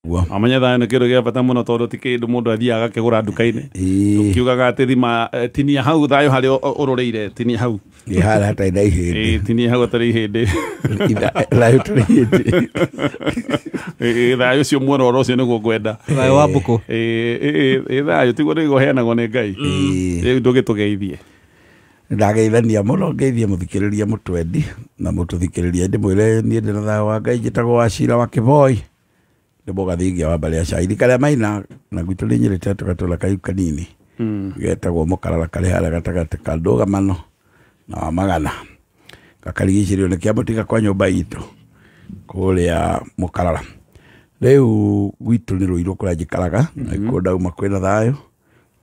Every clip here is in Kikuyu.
Amenya thayũ nĩ kĩndũ gĩa bata mũno tondũ ti kĩndũ mũndũ athiaga agakĩgũra nduka-inĩ. Kiugaga atĩ thima tinia hau thayũ harĩa ũrũrĩire, tinia hau. Ĩ harĩa hatarĩ na ihĩndĩ. Tinia hau hatarĩ ihĩndĩ. Thayũ ũtarĩ ihĩndĩ. Thayũ ũcio mwororo ũcio nĩguo ngwenda. Thayũ wa mbũkũ. Thayũ tiguo nĩguo ũheanagwo nĩ Ngai. Rĩu ndũgĩtũgeithie. Ndageithania mũno, ngeithie mũthikĩrĩria mũtwendi na mũtũthikĩrĩria, ndĩmwĩre niĩ ndĩ na thayũ wa Ngai, njĩtagwo Wachira wa Kĩboi, nĩ mũgathingia wa mbarĩ ya Cairi karĩa maina na gwitũ nĩ nyĩrĩte tũgatũra kaiu kanini getagwo Mũkarara, karĩ harĩa gatagatĩ ka ndũgamano na wa Magana, gakarigicĩrio nĩ kĩamũtiga kwa nyũmba itũ kũrĩa Mũkarara. Rĩu gwitũ nĩ Rũirũ kũrĩa njikaraga, na kuo ndauma kwĩna thayũ.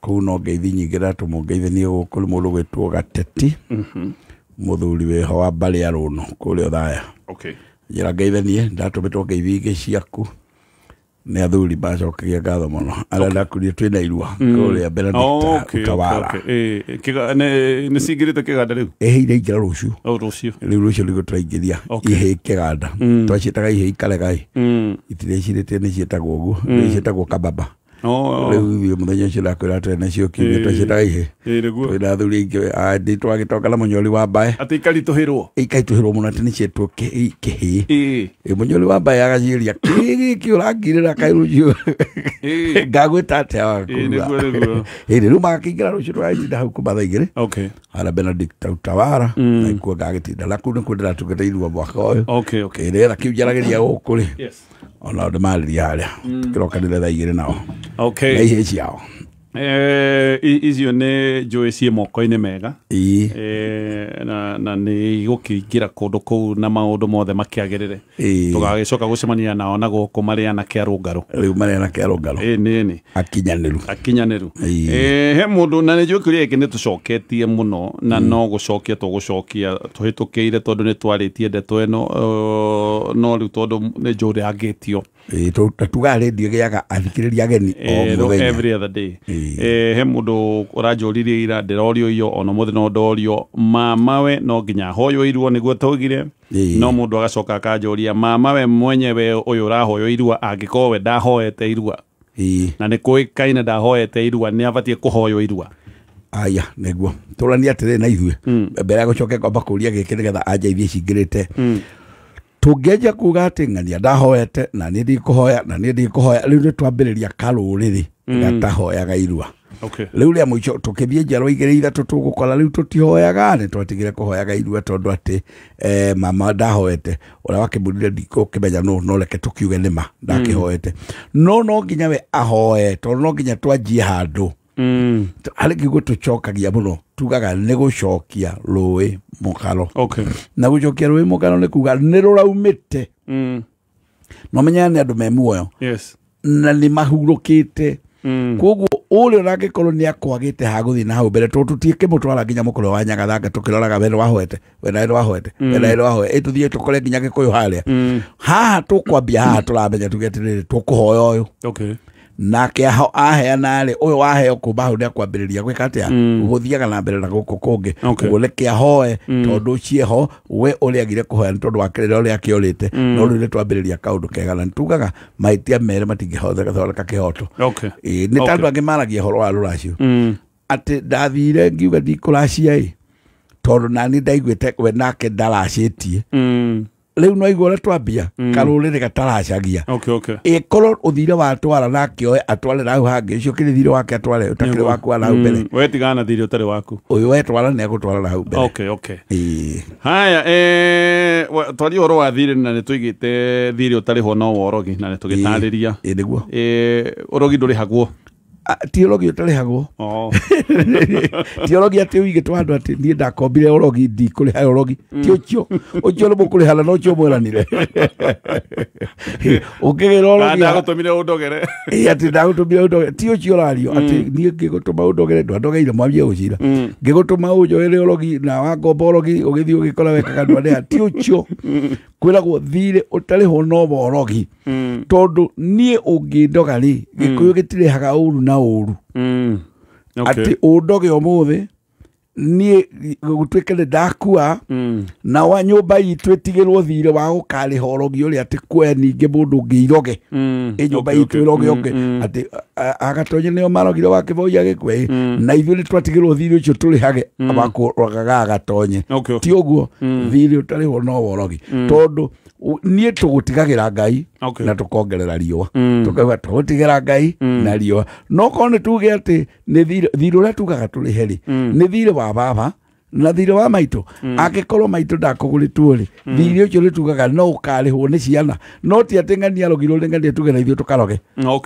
Kũu no ngeithi nyingĩ ndatũmwo ngeithanie gũkũ nĩ mũndũ gwĩtwo Gateti, mũthuri wĩho wa mbarĩ ya Rũno kũrĩa Othaya. Njĩra ngeithanie, ndatũmĩtwo ngeithi ingĩ ciaku nĩ athuri macokagia ngatho mũno arĩa ndakurie twĩna irua kũrĩa Benedicta Utawala. Nĩ cingĩrĩte kĩganda rĩu? Ĩhĩ iraingĩra rũciũ. Rũciũ. Rĩu rũciũ nĩguo tũraingĩria ihĩ kĩganda. Twaciĩtaga ihĩ ikaregai. Itirĩcirĩtie nĩ ciĩtagwo ũguo, rĩu ciĩtagwo kababa. Rĩu ithuĩ mũthenya ũcio ndakwĩra atĩ nacio kiumia twaciĩtaga ihĩ. Twĩna athuri aingĩ ndĩ twagĩtonga na mũnyori wa mbae. Atĩ ikaritũhĩrwo? Ikaritũhĩrwo mũno atĩ nĩ cietwo kĩhĩ. Mũnyori wa mbae agaciĩria kĩhĩ gĩkĩ ũrangirĩra kaĩ rũciũ ngagwĩta atĩa waga kũruga. Rĩu magakĩingĩra rũciũ tũgagĩtinda hau kuma thaa igĩrĩ. Harĩa Benedicta Utawala na ikuo ngagĩtinda na kũu nĩkuo ndĩratungata irua mwaka ũyũ. Nĩgetha kĩu njaragĩria gũkũ rĩ, ona ndĩmarĩria harĩa tũkĩrokanĩre thaa igĩrĩ nao. Na ihĩ ciao. Icio nĩ njũĩ ciĩ moko-inĩ mega. Na nĩ igũkĩingĩra kũndũ kũu na maũndũ mothe makĩagĩrĩre. Tũgagĩcoka gũcemania nao na gũkũ marĩ anake arũngarũ. Rĩu marĩ anake arũngarũ. Nĩ. Akinyanĩru. Akinyanĩru. He mũndũ na nĩ njũĩ kĩũria gĩkĩ nĩ tũcoketie mũno na no gũcokia tũgũcokia tũhĩtũkĩire tondũ nĩ twarĩtie ndeto ĩno, no rĩu tondũ nĩ njũĩ ndĩangĩtio. Tugaga rĩndiũ ĩgĩaga athikĩrĩria ageni o mũthenya. Every other day. He mũndũ ũranjũririe ira ndĩrorio iyo ona mũthĩ no ndorio mamawe no nginya ahoywo irua nĩguo twaugire. No mũndũ agacoka akanjũria mamawe mwenyewe ũyũ ũrahoywo irua angĩkorwo we ndahoete irua na nĩ kũĩkaine ndahoete irua nĩ abatiĩ kũhoywo irua. Aya nĩguo tũranie atĩrĩ na ithuĩ mbere ya gũcoka ngomba kũria gĩkĩ nĩgetha anjaithie cingĩrĩte. Tũngĩanjia kuga atĩ ng'ania ndahoete na niĩ ndikũhoya na niĩ ndikũhoya, rĩu nĩ twambĩrĩria karũrĩrĩ gatahoyaga irua. Rĩu rĩa mũico tũkĩthiĩ njiarwa igĩrĩ ithatũ tũgũkora rĩu tũtihoyaga, nĩ twatigire kũhoyaga irua tondũ atĩ mama ndahoete ũrĩa wakĩmũrire ndikũkĩmenya nũ, no reke tũkiuge nĩ ma ndakĩhoete. No no nginya we ahoe tondũ no nginya twanjie handũ. Harĩ kiugo tũcokagia mũno tugaga nĩ gũcokia rũĩ mũkaro. Na gũcokia rũĩ mũkaro nĩ kuga nĩ rũraumĩte. No menya nĩ andũ me muoyo. Na nĩ mahurũkĩte. Koguo ũrĩa ũrangĩkorwo nĩ akwagĩte ha gũthiĩ na hau mbere tondũ tũtiĩkĩmũtwara nginya mũkũrũ wa Nyagathanga tũkĩroraga we nĩwahoete, we nawe nĩwahoete, we nawe nĩwahoete, ĩ tũthiĩ tũkore nginya Gĩkũyũ harĩa. Haha tũkwambia haha tũramenya tuge atĩrĩrĩ tũkũhoya ũyũ. Nake aheana rĩ, ũyũ waheo kuma hau nĩakwambĩrĩria gwĩka atĩa? Gũthiaga na mbere na gũkũ kũngĩ. Ũguo reke ahoe tondũ ciĩho we ũrĩa agire kũhoya nĩ tondũ wa kĩrĩra ũrĩa akĩorĩte. No rĩu nĩtwambĩrĩria kaũndũ kega na nĩtugaga mahĩtia merĩ matingĩthondeka kĩhoto. Nĩ ta andũ angĩ maragia ũhoro wa rũracio. Atĩ ndathire ngiuga ndikũracia ĩ, tondũ nani ndaiguĩte we nake ndaracĩtie. Rĩu no igua ũrĩa twambia karũrĩrĩ gataracagia. Ĩkorwo ũthire watwara nake oe atware na hau hangĩ, ũcio ũkĩrĩ thirĩ wake atware ũtakĩrĩ waku na hau mbere. We tigana na thirĩ ũtarĩ waku. Ũyũ wetwara nĩ egũtwara na hau mbere. Haya, twaria ũhoro wa thirĩ na nĩ tũigĩte thirĩ ũtarĩhwo no worogi na nĩ tũgĩtarĩria. Nĩguo. Ũrogi ndũrĩhagwo. Ti ũrogi ũtarĩhagwo. Ti ũrogi atĩ ũigĩtwo handũ atĩ niĩ ndakombire ũrogi ndikũrĩha ũrogi. Ti ũcio. Ũcio nĩ mũkũrĩhana no ũcio mwĩranire. Ũngĩgĩra ũrogi. Ndagũtũmire ũndogere. Atĩ ndagũtũmire ũndogere. Ti ũcio ũrario atĩ niĩ ngĩgũtũma ũndogere ndwandogeire mwambie gũcira. Ngĩgũtũma ũnjoere ũrogi na wangomba ũrogi ũgĩthiĩ ũgĩkora wekaga ndwanĩha. Ti ũcio. Kwĩragwo thirĩ ũtarĩhwo no worogi. Tondũ niĩ ũngĩndoga rĩ, Gĩkũyũ gĩtirĩhaga ũru na ũru. Atĩ ũndoge ũmũthĩ Niĩ gũtuĩke nĩ ndakua na wa nyũmba itũ ĩtigĩrwo thirĩ wa gũkarĩha ũrogi ũrĩa atĩ kuoya ningĩ mũndũ ũngĩ iroge ĩ nyũmba itũ ĩroge ũngĩ atĩ agatonye nĩo marogire wa Kĩboi agĩkue na ithuĩ nĩ twatigĩrwo thirĩ ũcio tũrĩhage wakũrogaga agatonye. Ti ũguo thirĩ ũtarĩhwo no worogi tondũ niĩ tũgũtigagĩra Ngai na tũkongerera riũa tũkauga tũgũtigĩra Ngai na riũa no korwo nĩ tuge atĩ nĩ thirĩ ũrĩa tugaga tũrĩhe rĩ nĩ thirĩ wa baba na thirĩ wa maitũ angĩkorwo maitũ ndakũgũrĩtwo rĩ thirĩ ũcio nĩ tugaga no ũkarĩhwo nĩ ciana no ti atĩ ng'ania arogirwo nĩ ng'ania tuge na ithuĩ tũkaroge.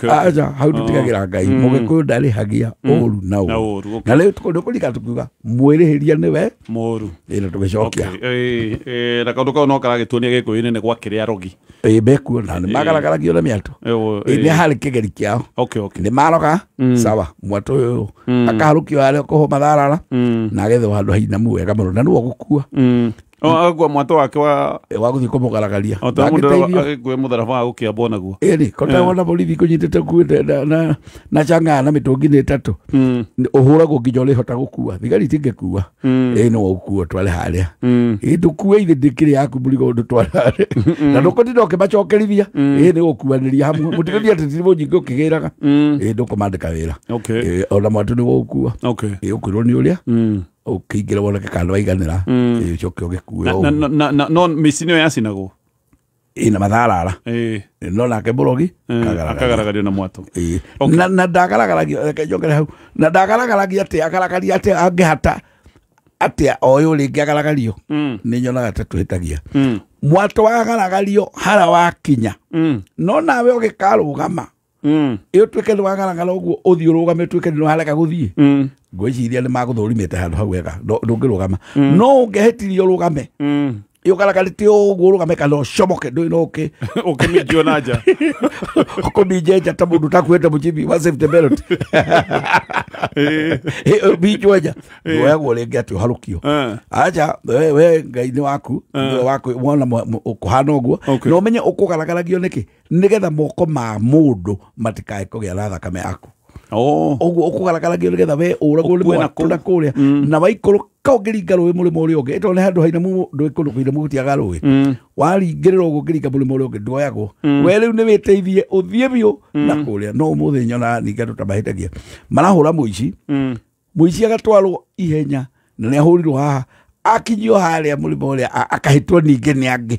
Aca hau tũtigagĩra Ngai. Mũgĩkũyũ ndarĩhagia ũru na ũru na rĩu nĩkũrika tukiuga mwĩrĩhĩria nĩwe mũru ĩno tũgĩcokia na kaũndũ kau no karagĩtuonia Gĩkũyũ-inĩ nĩ gwakĩrĩ arogi ĩ mekuo na nĩ magaragaragia na mĩatũ nĩ harĩ kĩgeri kĩao nĩ maroga sawa mwatũ ũyũ akaharũkio harĩa kũhũma tharara na agethwo handũ hainamu wega mũno na nĩwe ũgũkua agua mwatũ wake wa gũthiĩ kũmũgaragaria agĩkue mũtharaba wa gũkĩambwo naguo ĩni kota wona borithi kũnyitĩte kuĩte na chang'aa na mĩtũngi nĩ ĩtatũ ũhũragwo nginya ũrĩhota gũkua thigari itingĩkua ĩ nĩwe ũkua tware harĩa ĩ ndũkue ithe ndĩkĩrĩ yaku mũrigo ndũtware harĩa na ndũkũtinda ũkĩmacokerithia ĩ nĩ gũkuanĩria hamwe mũtigĩria atĩ ti mũnyingĩ ũkĩgĩraga ĩ ndũkũmandĩka wĩra ona mwatũ nĩwe ũkua ĩ ũkwĩrwo nĩ ũrĩa ũkĩingĩra woneke kana waiganĩra ũcoke ũgĩkue no mĩciĩ nĩyo yacinagwo ĩna matharara no nake mũrogi akagaragario na mwatũ na ndagaragaragio reke njokere hau na ndagaragaragia atĩ agaragaria atĩ angĩhata atĩa o ũyũ rĩngĩ agaragario nĩ nyonaga ta tũhĩtagia mwatũ wagaragario hara wakinya no nawe ũgĩkarũgama ĩ ũtuĩke nĩ wagaragara ũguo ũthiĩ ũrũgame ũtuĩke nĩ warega gũthiĩ ngwĩciria nĩ magũthũrimĩte handũ hau wega ndũngĩrũgama no ũngĩhĩtirie ũrũgame ĩ ũgaragarĩte ũguo ũrũgame kana ũcomoke ndũĩ no ũkĩ ũkĩminjio na nja ũkũminje nja ta mũndũ ũtakuĩte mũcibi wa safety belt minjwo nja ndwoyagwo rĩngĩ atĩ ũharũkio acha we Ngai nĩ waku waku wona ũkũhana ũguo na ũmenye ũkũgaragaragio nĩkĩ nĩgetha moko ma mũndũ matikae kũgĩa na thakame yaku ũguo ũkũgaragaragio nĩgetha we ũragwo nĩ mwatũ na kũrĩa na waikũrũka ũngĩringa rũĩ mũrĩmo ũrĩa ũngĩ ĩtondũ nĩ handũ hainamu ndũĩ kũndũ kũinamu gũtiaga rũĩ waringĩrĩra ũguo ũngĩringa mũrĩmo ũrĩa ũngĩ ndwoyagwo we rĩu nĩ wĩteithie ũthiĩ biũ na kũrĩa no ũmũthĩ nyonaga ningĩ andũ ta mahĩtagia marahũra mũici mũici agatwarwo ihenya na nĩ ahũrirwo haha akinyio harĩa mũrĩmo ũrĩa akahĩtwo ningĩ nĩ angĩ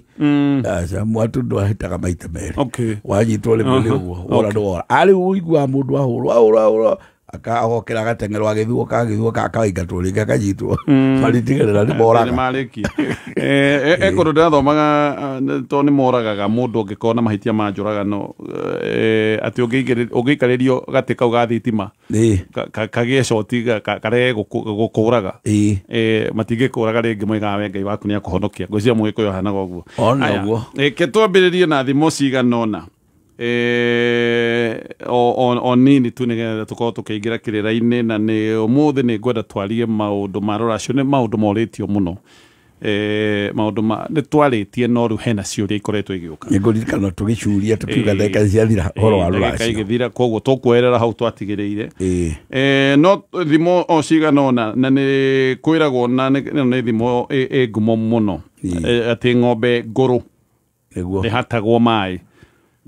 aca mwatũ ndwahĩtaga maita merĩ wanyitwo rĩmwe nĩ ũguo wora nĩ wora arĩu ũiguaga mũndũ ahũrwo ahũrwo ahũrwo agokĩra agateng'erwo agĩthuoka agĩthuoka akaingatwo rĩngĩ akanyitwo maritigĩrĩra nĩ moraga nĩmarĩkia kũndũ ndĩrathomaga to nĩ moragaga mũndũ ũngĩkorwo na mahĩtia ma njũragano atĩ ũngĩikarĩrio gatĩ kau ga thitima kagĩe coti karege gũkũraga matingĩkũraga rĩngĩ moigaga we Ngai waku nĩ akũhonokia ngwĩciria Mũgĩkũyũ ahanaga ũguo reke twambĩrĩrie na thimo cigana ũna o nini tu nĩgetha tũkorwo tũkĩingĩra kĩrĩra-inĩ na nĩ ũmũthĩ nĩ ngwenda twarie maũndũ ma rũracio nĩ maũndũ morĩtio mũno maũndũ ma nĩ twarĩtie no rĩu hena ciũria ikoretwo igĩũka nĩ ngũririkana tũgĩcuria tũkiuga ndagĩka ciathira ũhoro wa rũracio igĩthira koguo tũkuoerera hau twatigĩrĩire no thimo o cigana ũna na nĩ kwĩragwo na nĩ thimo ĩ ngumo mũno atĩ ng'ombe ngũrũ ndĩhatagwo maĩ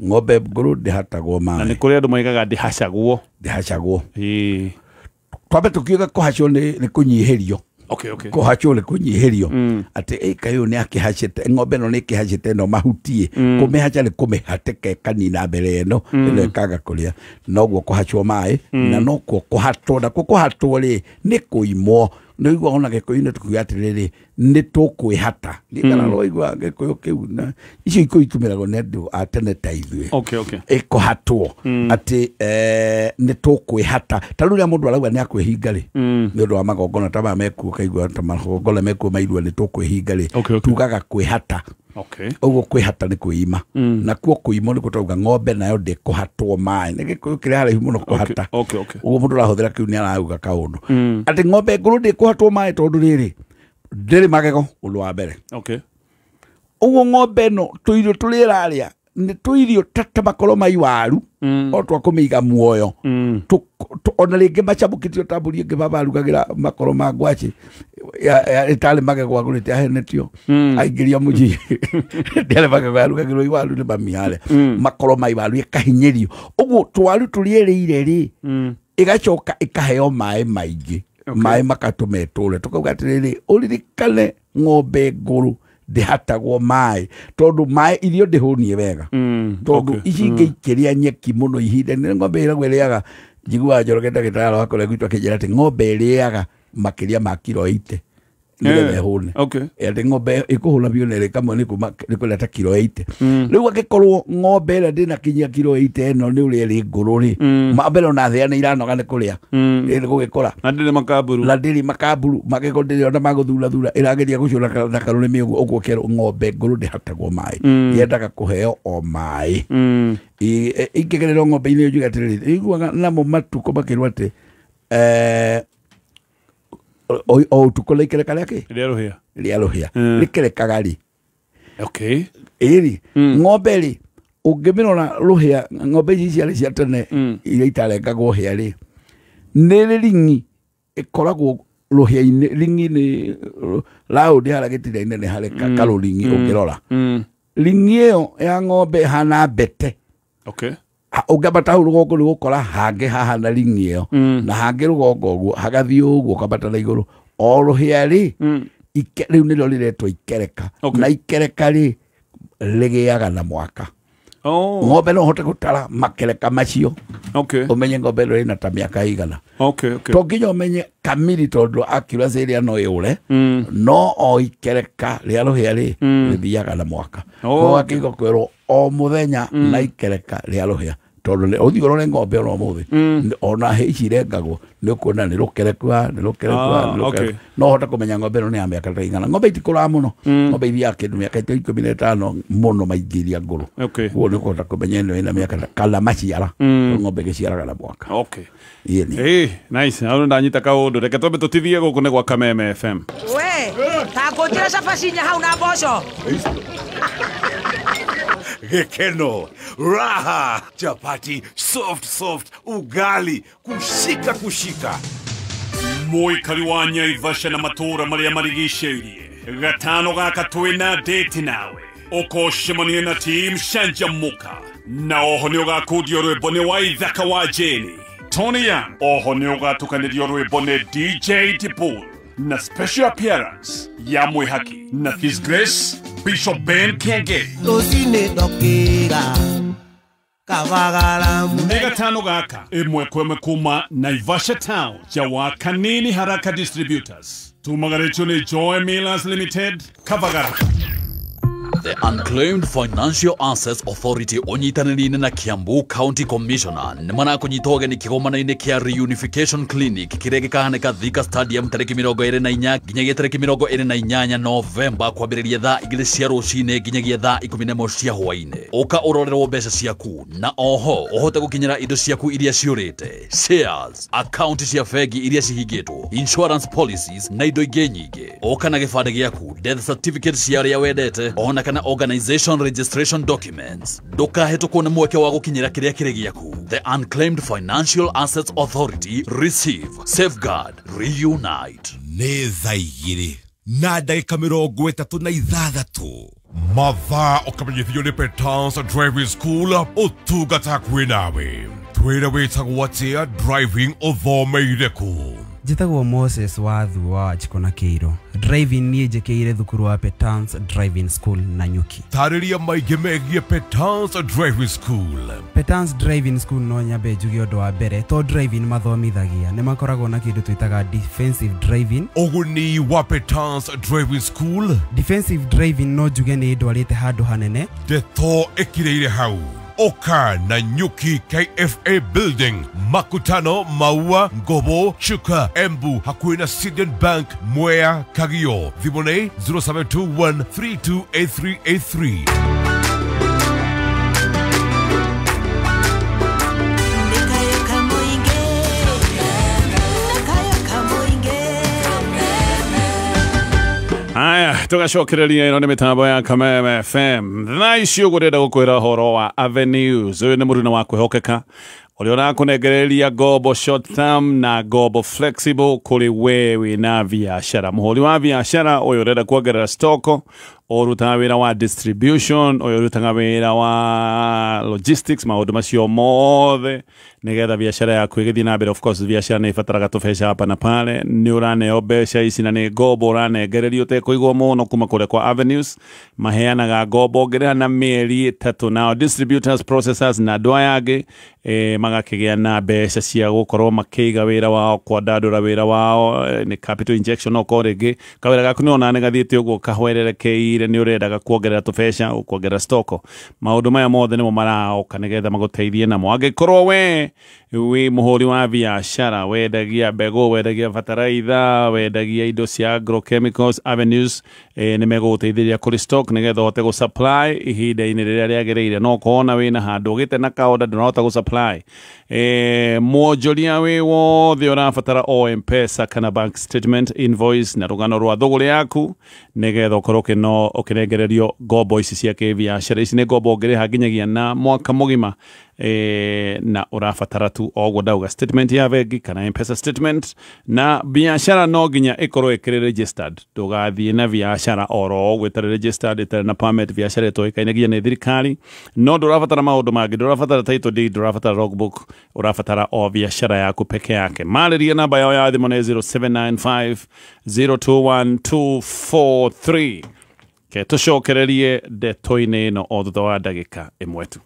ng'ombe ngũrũ ndĩhatagwo maĩ na nĩ kũrĩ andũ moigaga ndĩhacagwo ndĩhacagwo twambe tũkiuga kũhacwo nĩ kũnyihĩrio kũhacwo nĩ kũnyihĩrio atĩ ĩ kaĩ ũyũ nĩ akĩhacĩte ng'ombe ĩno nĩ ĩkĩhacĩte ĩno mahutie kũmĩhaca nĩ kũmĩhatĩka ĩkanina mbere ĩno ĩno ĩkaga kũrĩa noguo kũhacwo maĩ na nokuo kũhatwo nakuo kũhatwo rĩ nĩ kũimwo nĩ ũigua ona Gĩkũyũ-inĩ tũkiuga atĩrĩrĩ nĩ tũkwĩhata ndirikana rwaigua Gĩkũyũ kĩu na icio ikũyũ itũmĩragwo nĩ andũ a tene ta ithuĩ ĩkũhatwo atĩ nĩ tũkwĩhata ta rĩu rĩrĩa mũndũ arauga nĩ akwĩhinga rĩ nĩ ũndũ wa magongona ta maya mekuo ũkaigua ta magongona mekuo mairua nĩ tũkwĩhinga rĩ tugaga kwĩhata ũguo kwĩhata nĩ kwĩima nakuo kũimwo nĩ tũrauga ng'ombe nayo ndĩkũhatwo maĩ nĩ Gĩkũyũ kĩrĩa haraihu mũno kũhata ũguo mũndũ ũrahũthĩra kĩu nĩ arauga kaũndũ atĩ ng'ombe ngũrũ ndĩkũhatwo maĩ tondũ rĩrĩ ndĩrĩ magego ũndũ wa mbere ũguo ng'ombe ĩno tũirio tũrĩa ĩrarĩa Nĩ tũirio ta makoro ma iwaru o twa kũmĩiga muoyo. Ona rĩngĩ macamũkĩtio ta mbũri ĩngĩ baba arugagĩra makoro ma ngwacĩ ĩtarĩ magego agũrĩte ahenetio aingĩria mũciĩ ndĩarĩ magego arugagĩrwo iwaru nĩ mami harĩa makoro ma iwaru ĩkahinyĩrio ũguo twaru tũrĩa ĩrĩire rĩ ĩgacoka ĩkaheo maĩ maingĩ maĩ makatũma ĩtũre tũkauga atĩrĩrĩ ũririkane ng'ombe ngũrũ ndĩhatagwo maĩ tondũ maĩ irio ndĩhũnie wega tondũ ici ingĩ ikĩrĩa nyeki mũno ihinda nĩ ng'ombe ĩragwo ĩrĩaga njiguaga Njoroge ndagĩtarĩ wa kũrĩa gwitũ akĩnjĩra atĩ ng'ombe ĩrĩaga makĩria ma kiro 80 nĩgetha ĩhũne. Atĩ ng'ombe ĩkũhũna biũ na ĩrĩ kamwe nĩ kũrĩa ta kiro 80. Rĩu angĩkorwo ng'ombe ĩrĩa ndĩnakinyia kiro 80 ĩno nĩ ũrĩa ĩrĩ ngũrũ rĩ mbere ona thĩa nĩ iranoga nĩ kũrĩa nĩ gũgĩkũra na ndĩrĩ makamburu na ndĩrĩ makamburu magego ndĩrĩ ona magũthurathura ĩrageria gũcũra na karũrĩmĩ ũguo ũguo kerwo ng'ombe ngũrũ ndĩhatagwo maĩ yendaga kũheo o maĩ. Ingĩgererwo ng'ombe-inĩ njuge atĩrĩrĩ iguaga namo matukũ makĩrwo atĩ o ũtukũ na ikereka rĩake rĩa rũhĩa rĩkerekaga rĩ. Okay. Ĩri ng'ombe rĩ ũngĩmĩrora rũhĩa ng'ombe ici ciarĩ cia tene iria itarengagwo hĩa rĩ nĩ rĩ ring'i ĩkoragwo rũhĩa-inĩ ring'i nĩ raũndi harĩa gĩtina-inĩ nĩ harĩ karũring'i ũngĩrora ring'i ĩyo ya ng'ombe ĩhana mbete. Okay. Ũngĩambata hau rũgongo nĩ ũgũkora hangĩ hahana ring'i ĩyo na hangĩ rũgongo ũguo hagathiĩ ũguo ũkambata na igũrũ o rũhĩa rĩ rĩu nĩrĩo rĩretwo ikereka na ikereka rĩ rĩgĩaga na mwaka. Ng'ombe no ũhote gũtara makereka macio ũmenye ng'ombe ĩno ĩna ta mĩaka igana. To nginya ũmenye kamiri tondũ accuracy ĩrĩa no ĩũre no o ikereka rĩa rũhĩa rĩ rĩthiaga na mwaka. Koguo kwĩrwo o mũthenya na ikereka rĩa rũhĩa tondũ ũthiĩ ũrore ng'ombe ona ũmũthĩ ona hĩ ici irengagwo nĩ ũkuona nĩ rũkerekwa nĩ rũkerekwa nĩ rũkerekwa no ũhote kũmenya ng'ombe ĩno nĩ ya mĩaka ta igana. Ng'ombe itikũraga mũno ng'ombe ithiaga kĩndũ mĩaka 15 mũno maingĩ iria ngũrũ koguo nĩ ũkũhota kũmenya ĩno ĩna mĩaka kana maciara ng'ombe ĩgĩciaraga na mwaka. Nice. Hau ndanyita kaũndũ reke twambe tũtithie gũkũ nĩ gwa Kameme FM. We ta ngũnjĩra cabaci inya hau na mboco. Gekeno, raha, chapati, soft soft, ugali, kushika kushika. Mũikari wa Nyaivasha na matũũra marĩa marigicĩirie gatano gaka twĩna date nawe ũkũcemania na team Canjamũka na oho nĩ ũgakundio rwĩmbo nĩ Waithaka wa Jane Tony Young oho nĩ ũgatukanĩrio rwĩmbo nĩ DJ Tipul na special appearance ya Mwĩhaki na His Grace Bishop Ben Kenge. Nĩ gatano gaka ĩmwe kwa ĩmwe kuma Naivasha Town jawa Kanini Haraka Distributors tumagarĩtio nĩ Joy Millers Limited Kavagara. The Unclaimed Financial Assets Authority onyitanĩire na Kiambu County Commissioner nĩ marakũnyita ũgeni kĩgomano-inĩ kĩa Reunification Clinic kĩrĩa gĩkahanĩka Thika Stadium tarĩki 24 nginyagia tarĩki 28 Novemba kwambĩrĩria thaa 2 cia rũcinĩ nginyagia thaa 11 cia hwaĩ-inĩ. Ũka ũrorerwo mbeca ciaku na oho ũhote gũkinyĩra indo ciaku iria ciũrĩte, shares, akaunti cia bengi iria cihingĩtwo, insurance policies na indo ingĩ nyingĩ. Ũka na gĩbandĩ gĩaku, death certificate cia arĩa wendete ona kana organization registration documents. Ndũkahĩtũkwo nĩ mweke wa gũkinyĩra kĩrĩa kĩrĩ gĩaku. The Unclaimed Financial Assets Authority. Receive, safeguard, reunite. Nĩ thaa 2 na ndagĩka 36 mathaa ũkamenyithio nĩ Petans Driving School ũtungata hakuhĩ nawe. Twĩre wĩtagwo atĩa driving ũthomeire kũ? Njĩtagwo Moses Wathu wa Wanjikũ na Kĩiro. Driving niĩ njĩkĩire thukuru wa Petans Driving School Nanyuki. Tarĩria maingĩ megiĩ Petans Driving School. Petans Driving School no nyambe njuge ũndũ wa mbere to driving mathomithagia nĩ makoragwo na kĩndũ twĩtaga defensive driving. Ũguni wa Petans Driving School. Defensive driving no njuge nĩ ndwarĩte handũ hanene. Ndeto ĩkirĩire hau. Oka Nanyuki KFA Building, Makutano, Maua, Ngobo, Chuka, Embu, hakuhĩ na Sidian Bank, Mwea, Kagio. Thimũ nĩ 0721 328383. Haya, tugacokereria ĩno nĩ mĩtambo ya Kameme FM. Thaa ici ũguo ndĩrenda gũkwĩra ũhoro wa Avenues. Ũyũ nĩ mũruna wa kwĩhokeka ũrĩa ũrakũnengereria ngombo short term na ngombo flexible kũrĩ we wĩna biacara. Mũhũri wa biacara ũyũ ũrenda kuongerera stoko, ũrutaga wĩra wa distribution, ũyũ ũrutaga wĩra wa logistics, maũndũ macio mothe nĩgetha biacara yaku ĩgĩthiĩ na mbere. Of course biacara nĩ ĩbataraga tũbeca hapa na pale. Nĩ ũraneo mbeca ici na nĩ ngombo ũranengererio ũtekũigwo mũno kuma kũrĩa kwa Avenues. Maheanaga ngombo ũngĩrĩha na mĩeri 3, nao distributors, processors na andũ aya angĩ magakĩgĩa na mbeca cia gũkorwo makĩiga wĩra wao, kwandandũra wĩra wao, nĩ capital injection. Okorwo rĩngĩ kawĩra gaku nĩ wona nĩ gathiĩte ũguo kahwererekeire, nĩ ũrendaga kuongerera tũbeca, kuongerera stoko, maũndũ maya mothe nĩmo maraoka nĩgetha magũteithie namo. Angĩkorwo we wĩ mũhũri wa biacara, wendagia mbegũ, wendagia bataraitha, wendagia indo cia agrochemicals, Avenues nĩ megũgũteithĩrĩria kũrĩ stock nĩgetha ũhote gũ supply ihinda-inĩ rĩrĩa rĩagĩrĩire. No ũkorwo wĩna handũ ũgĩte na kaonda ndũrahota gũ supply, mwonjoria wĩ wothe ũrabatara o M-Pesa kana bank statement, invoice na rũgano rwa thũgũrĩ yaku nĩgetha ũkorwo ũkĩnengererio ngombo ici cia kĩbiacara. Ici nĩ ngombo ũngĩrĩha nginyagia na mwaka mũgima, na ũrabatara tu o ũguo ndauga statement ya bengi kana M-Pesa statement. Na biacara no nginya ĩkorwo ĩkĩrĩ registered. Ndũgathiĩ na biacara oro ũguo ĩtarĩ registered, ĩtarĩ na permit, biacara ĩtoĩkaine nginya nĩ thirikari. No ndũrabatara maũndũ mangĩ, ndũrabatara title deed, ndũrabatara logbook, ũrabatara o biacara yaku peke yake. Marĩria namba yao ya thimũ nĩ 0795 021 243. Ke tũcokererie ndeto-inĩ ĩno o thutha wa ndagĩka ĩmwe tu.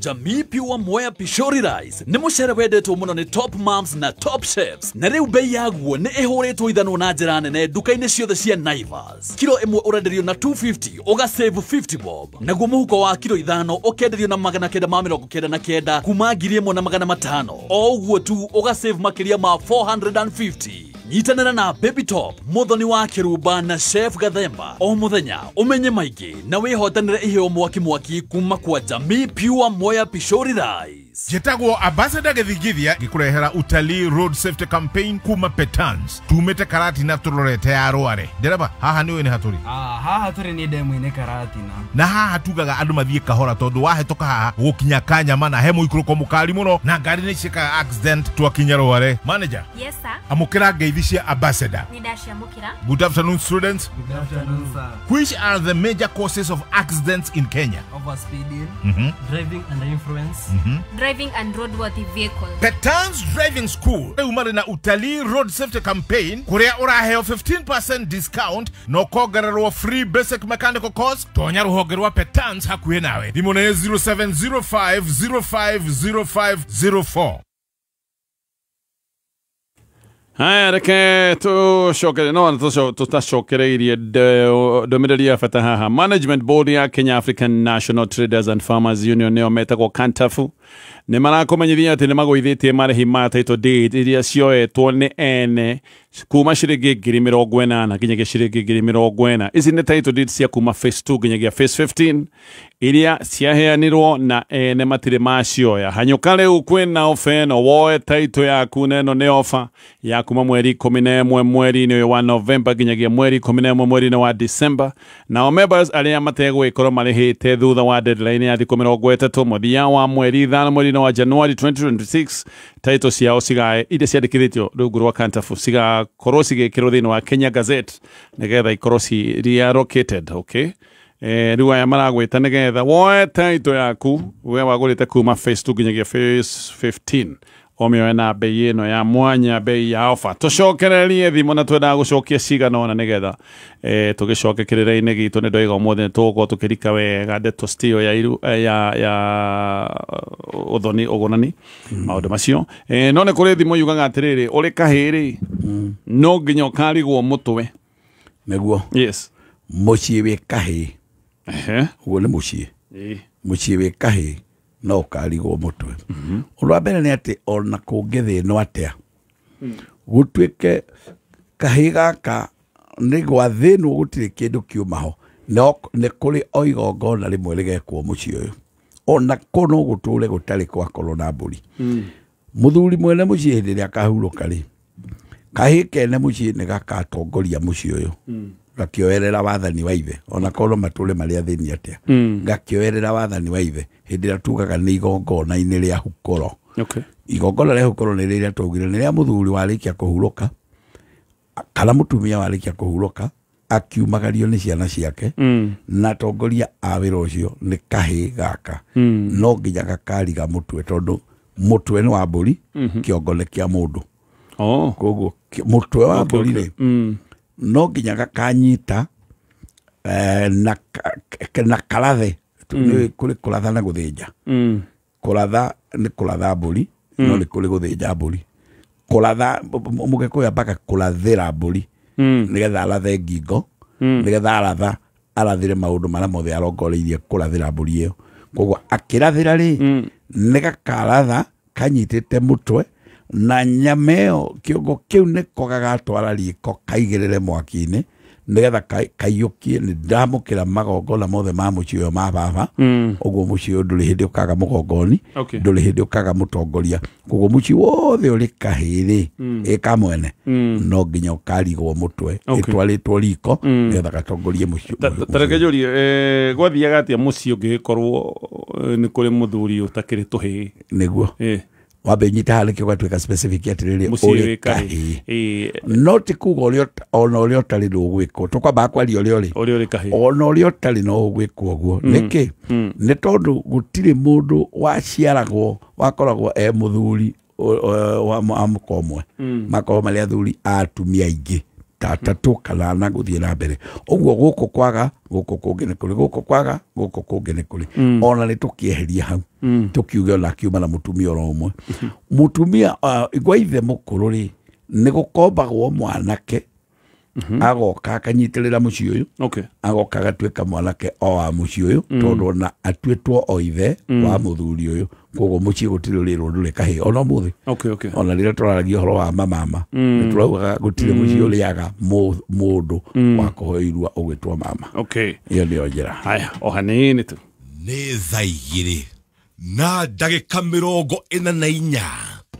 Jamii Pure Mwea Pishori Rice nĩ mũcere wendetwo mũno nĩ top moms na top chefs, na rĩu bei yaguo nĩ ĩhũrĩtwo ithanwa na njĩra nene nduka-inĩ ciothe cia Naivas. Kilo ĩmwe ũrenderio na 250 ũgasave 50 bob, naguo mũhuko wa kilo 5 ũkenderio na 999 kuma 1500. O ũguo tu ũgasave makĩria ma 450. Nyitanĩra na Baby Top, Muthoni wa Kĩrumba na Chef Gathemba o mũthenya ũmenye maingĩ na wĩhotanĩre iheo mwaki mwaki kuma kwa Jamii Pure Mwea Pishori Rice. Njĩtagwo Ambassador Gĩthingithia ngĩkũrehera utalii road safety campaign kuma Petans. Tumĩte Karatina tũrorete ya Rware. Ndereba, haha nĩũĩ nĩ hatũrĩ? Haha tũrĩ nĩ ndemu-inĩ Karatina. Na haha tugaga andũ mathiĩ kahora tondũ wahĩtũka haha gũkinya Kanyama na he mũikũrũko mũkali mũno na ngari nĩ ciĩkaga accident twakinya Rware. Manager. Yes sir. Amũkĩra ngeithi cia Ambassador. Nĩ ndaciamũkĩra. Good afternoon students. Good afternoon sir. Which are the major causes of accidents in Kenya? Overspeeding, driving under influence, driving and roadworthy vehicle. Petans Driving School rĩu marĩ na utalii road safety campaign kũrĩa ũraheo 15% discount na ũkongererwo free basic mechanical course. Tonya rũhonge rwa Petans hakuhĩ nawe. Thimũ nĩ 0705 050504. Haya, reke tũcokere no tũtacokereirie ndũmĩrĩri ya bata haha. Management Board ya Kenya African National Traders and Farmers Union nĩo metagwo Kantafu nĩ marakũmenyithia atĩ nĩ magũithĩtie marĩhi ma title deed iria cioetwo nĩ ene kuma ciringi 80,000 nginyagia ciringi 40,000. Ici nĩ title deed cia kuma phase 2 nginyagia phase 15 iria ciaheanirwo na ene matirĩ macioya. Hanyũka rĩu kwĩna ofa ĩno, woe title yaku na ĩno nĩ ofa ya kuma mweri 11 mweri-inĩ ũyũ wa November nginyagia mweri 11 mweri-inĩ wa December. Nao members arĩa mategũgĩkorwo marĩhĩte thutha wa deadline ya thikũ 30 mũthia wa mweri 5 mweri-inĩ wa January 2026, title ciao cigae iria ciandĩkithĩtio rungu rwa Kantafu cigakorwo cigĩkĩrwo thĩinĩ wa Kenya Gazette nĩgetha ikorwo ci reallocated. Okay, rĩu aya maragwĩta nĩgetha woe title yaku we wagũrĩte kuma phase 2 nginyagia phase 15 omĩoe na bei ĩno ya mwanya, bei ya ofa. Tũcokererie thimũ na twendaga gũcokia cigana ũna nĩgetha tũgĩcoke kĩrĩra-inĩ gitũ. Nĩ ndoiga ũmũthĩ nĩ tũgũkorwo tũkĩrika wega ndeto stio ya iru, ya ũthoni ũgũnani maũndũ macio. No nĩ kũrĩ thimũ yugaga atĩrĩrĩ, ũrĩ kahĩĩ-rĩ no nginya ũkarigwo mũtwe. Nĩguo. Yes. Mũciĩ wĩ kahĩĩ. Ũguo nĩ mũciĩ. Mũciĩ wĩ kahĩĩ no ũkarigwo mũtwe. Ũndũ wa mbere nĩ atĩ ona kũngĩthĩnwo atĩa gũtuĩke kahĩĩ gaka nĩ gwathĩnwo gũtirĩ kĩndũ kiuma ho, no nĩ kũrĩ o igongona rĩmwe rĩgekwo mũciĩ ũyũ, ona kũ no gũtũre gũtarĩ gwakorwo na mbũri. Mũthuri mwene mũciĩ hĩndĩ ĩrĩa akahurũka rĩ, kahĩĩ kene mũciĩ nĩ gakatongoria mũciĩ ũyũ. Gakĩoerera wathani wa ithe ona korwo matũre marĩa thĩni atĩa, gakĩoerera wathani wa ithe hĩndĩ ĩrĩa tugaga nĩ igongona-inĩ rĩa hukoro. Igongona rĩa hukoro nĩ rĩrĩa twaugire nĩ rĩa mũthuri warĩkia kũhurũka kana mũtumia warĩkia kũhurũka akiumagario nĩ ciana ciake, na atongoria a wĩra ũcio nĩ kahĩĩ gaka, no nginya gakariga mũtwe tondũ mũtwe nĩ wa mbũri, kĩongo nĩ kĩa mũndũ. Koguo mũtwe wa mbũri rĩ, no nginya gakanyita na karathe. Nĩ kũrĩ kũratha na gũthĩnja. Kũratha nĩ kũratha mbũri, no nĩ kũrĩ gũthĩnja mbũri. Kũratha mũgĩkũyũ ambaga kũrathĩra mbũri nĩgetha arathe ngingo, nĩgetha aratha arathĩre maũndũ marĩa mothe arongoreirie kũrathĩra mbũri ĩyo. Koguo akĩrathĩra rĩ, nĩ gakaratha kanyitĩte mũtwe na nyama ĩyo, kĩongo kĩu nĩko gagatwara riko kaigĩrĩre mwaki-inĩ nĩgetha kaiyũkie nĩ ndamũkĩra magongona mothe ma mũciĩ ũyũ ma baba. Ũguo mũciĩ ũyũ ndũrĩ hĩndĩ ũkaga mũgongoni, ndũrĩ hĩndĩ ũkaga mũtongoria. Koguo mũciĩ wothe ũrĩ kahĩĩ rĩ, ĩka mwene, no nginya ũkarigwo mũtwe ĩtwarĩtwo riko nĩgetha gatongorie mũciĩ. Ta reke njũrie, gwathiaga atĩa mũciĩ ũngĩgĩkorwo nĩ kũrĩ mũthuri ũtakĩrĩ tũhĩĩ? Nĩguo wambe nyita harĩ kĩo gatuĩka specific atĩrĩrĩ, ũrĩ kahĩĩ, no ti kuga ũrĩa ona ũrĩa ũtarĩ ndũgwĩkwo. Tũkwambaga kwaria ũrĩa ũrĩ, ũrĩa ũrĩ kahĩĩ, ona ũrĩa ũtarĩ no ũgwĩkwo ũguo. Nĩkĩ? Nĩ tondũ gũtirĩ mũndũ waciaragwo wakoragwo e mũthuri wa mũka ũmwe, makoragwo marĩ athuri a atumia aingĩ ta atatũ kana ana gũthiĩ na mbere. Ũguo gũkũ kwaga gũkũ kũngĩ nĩ kũrĩ, gũkũ kwaga gũkũ kũngĩ nĩ kũrĩ. Ona nĩ tũkĩeheria hau tũkiuge ona akiuma na mũtumia oro ũmwe. Mũtumia gwa ithe mũkũrũ rĩ, nĩ gũkombagwo mwanake agoka akanyitĩrĩra mũciĩ ũyũ, agoka agatuĩka mwanake o wa mũciĩ ũyũ, tondũ ona atuĩtwo o ithe wa mũthuri ũyũ. Koguo mũciĩ gũtirĩ ũrĩrwo ndũrĩ kahĩĩ ona ũmũthĩ. Ona rĩrĩa tũraragia ũhoro wa mamama, nĩ tũraugaga gũtirĩ mũciĩ ũrĩaga mũndũ wa kũheo irua ũgwĩtwo mama. Ĩyo nĩyo njĩra. Haya, o hanini tu. Nĩ thaa 2:44.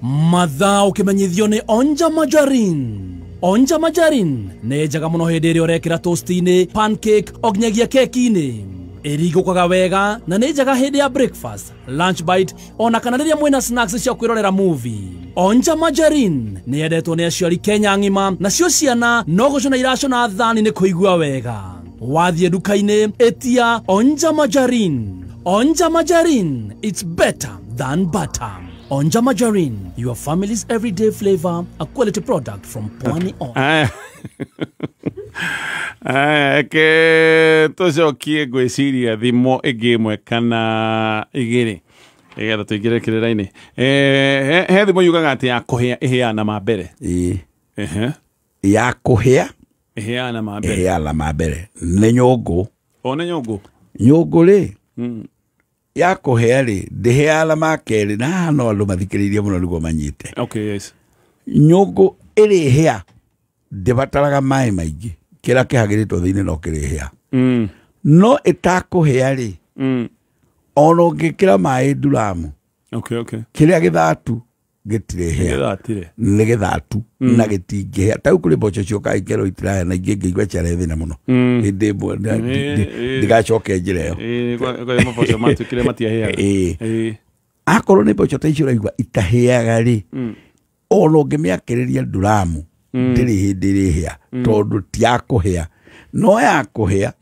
Mathaa ũkĩmenyithio nĩ Onja Majarin. Onja Majarin nĩ njega mũno hĩndĩ ĩrĩa ũrekĩra toast-inĩ, pancake o nginyagia keki-inĩ. Ĩrigũkaga wega na nĩ njega hĩndĩ ya breakfast, lunch bite ona kana rĩrĩa mwĩna snacks cia kwĩrorera movie. Onja Majarin nĩ yendetwo nĩ aciari Kenya ng'ima, nacio ciana no gũcũna iracũna thani nĩ kũigua wega. Wathiĩ nduka-inĩ ĩtia Onja Majarin. Onja Majarin, it's better than butter. Onja Majarin, your family's everyday flavor, a quality product from Pwani Oil. Eke tũcokie ngwĩciria thimo ĩngĩ ĩmwe kana igĩrĩ nĩgetha tũingĩre kĩrĩra-inĩ. He thimo yugaga atĩ ya kũhĩa ĩhĩaga ma mbere. Ya kũhĩa ĩhĩaga ma mbere, ĩhĩaga ma mbere nĩ nyũngũ. O nĩ nyũngũ. Nyũngũ rĩ, ya kũhĩa rĩ, ndĩhĩaga ma kerĩ, na haha no andũ mathikĩrĩirie mũno nĩguo manyite. Nyũngũ ĩrĩhĩa ndĩbataraga maĩ maingĩ, kĩrĩa kĩhagĩrĩtwo thĩinĩ no kĩrĩhĩa. No ĩtakũhĩa rĩ, ona ũngĩkĩra maĩ nduramu, kĩrĩa gĩthatu gĩtirĩhĩa, nĩ gĩthatu na gĩtingĩhĩa. Ta rĩu kũrĩ mboco ciũkaga ikerwo itirahĩa na ingĩ ngĩigua ciarehe thĩna mũno hĩndĩ ĩmwe ndigacoke njĩra ĩyo. Maboco matuĩkire matiahĩaga. Akorwo nĩ mboco ta icio ũraigua itahĩaga rĩ, ona ũngĩmĩakĩrĩria nduramu ndĩrĩ hĩndĩ ĩrĩhĩa, tondũ ti ya kũhĩa. No ya kũhĩa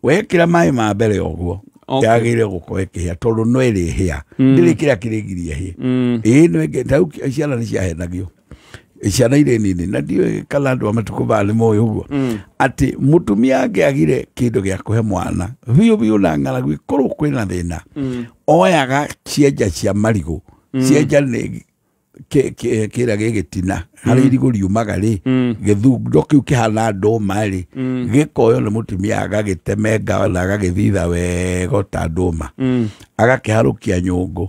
wekĩra maĩ ma mbere ũguo yagĩrĩire gũkorwo ĩkĩhĩa, tondũ no ĩrĩhĩa, ndĩrĩ kĩrĩa kĩrĩgiria ĩhĩe. Ĩĩ no ĩngĩ, ta rĩu ciana nĩ ciahenagio, ciana irĩ nini, na ndiũĩ kana andũ a matukũ maya nĩ moĩ ũguo, atĩ mũtumia angĩagire kĩndũ gĩa kũhe mwana biũ biũ na ng'aragu ĩkorwo kwĩna thĩna, oyaga cienja cia marigũ. Cienja nĩ kĩrĩa gĩgĩtina harĩa irigũ riumaga rĩ, gĩthundo kĩu kĩhana ndũma rĩ, gĩkoywo nĩ mũtumia agagĩtemenga na agagĩthitha wega ta ndũma, agakĩharũkia nyũngũ,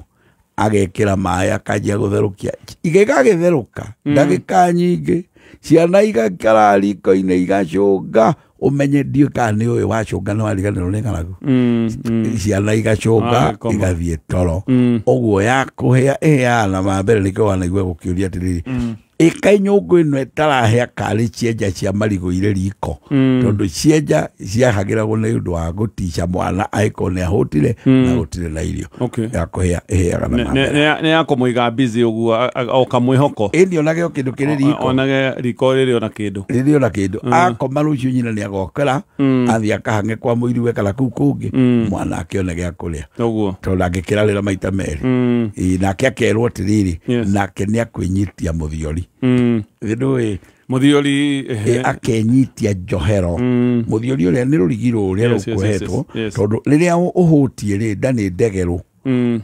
agekĩra maĩ, akanjia gũtherũkia. Gĩgagĩtherũka ndagĩka nyingĩ, ciana igaikara riko-inĩ igacũnga, ũmenye ndiũĩ kana nĩ ũĩ wacũnga nĩ wariganĩrwo nĩ ng'aragu. Ciana igacũnga igathiĩ toro. Ũguo ya kũhĩa ĩhĩaga na ma mbere, nĩkĩo wanaigua gũkĩũria atĩrĩrĩ, Ĩkai nyũngũ ĩno ĩtarahĩa karĩ cienja cia marigũ irĩ riko, tondũ cienja ciahagĩragwo nĩ ũndũ wa gũtica mwana angĩkorwo nĩ ahũtire na gũtirĩ na irio. Ya kũhĩa ĩhĩaga na mamera. Nĩ ya kũmũiga busy ũguo o kamwĩhoko. Ĩni onage o kĩndũ kĩrĩ riko. Onage riko rĩrĩ ona kĩndũ. Rĩrĩ ona kĩndũ. Akoma rũciũ nyina nĩ agokĩra athiĩ akahang'e kwa mũiriwe kana kũu kũngĩ mwana akĩone gĩa kũrĩa. Ũguo. Tondũ angĩkĩrarĩra maita merĩ. Nake akerwo atĩrĩrĩ, nake nĩ akwĩnyitia mũthiori. Ndũĩ mũthiori akenyitia njohero. Mũthiori ũrĩa nĩ rũrigi rũrĩa rũkũhetwo, tondũ rĩrĩa ũhũtie rĩ nda nĩ ndegerũ.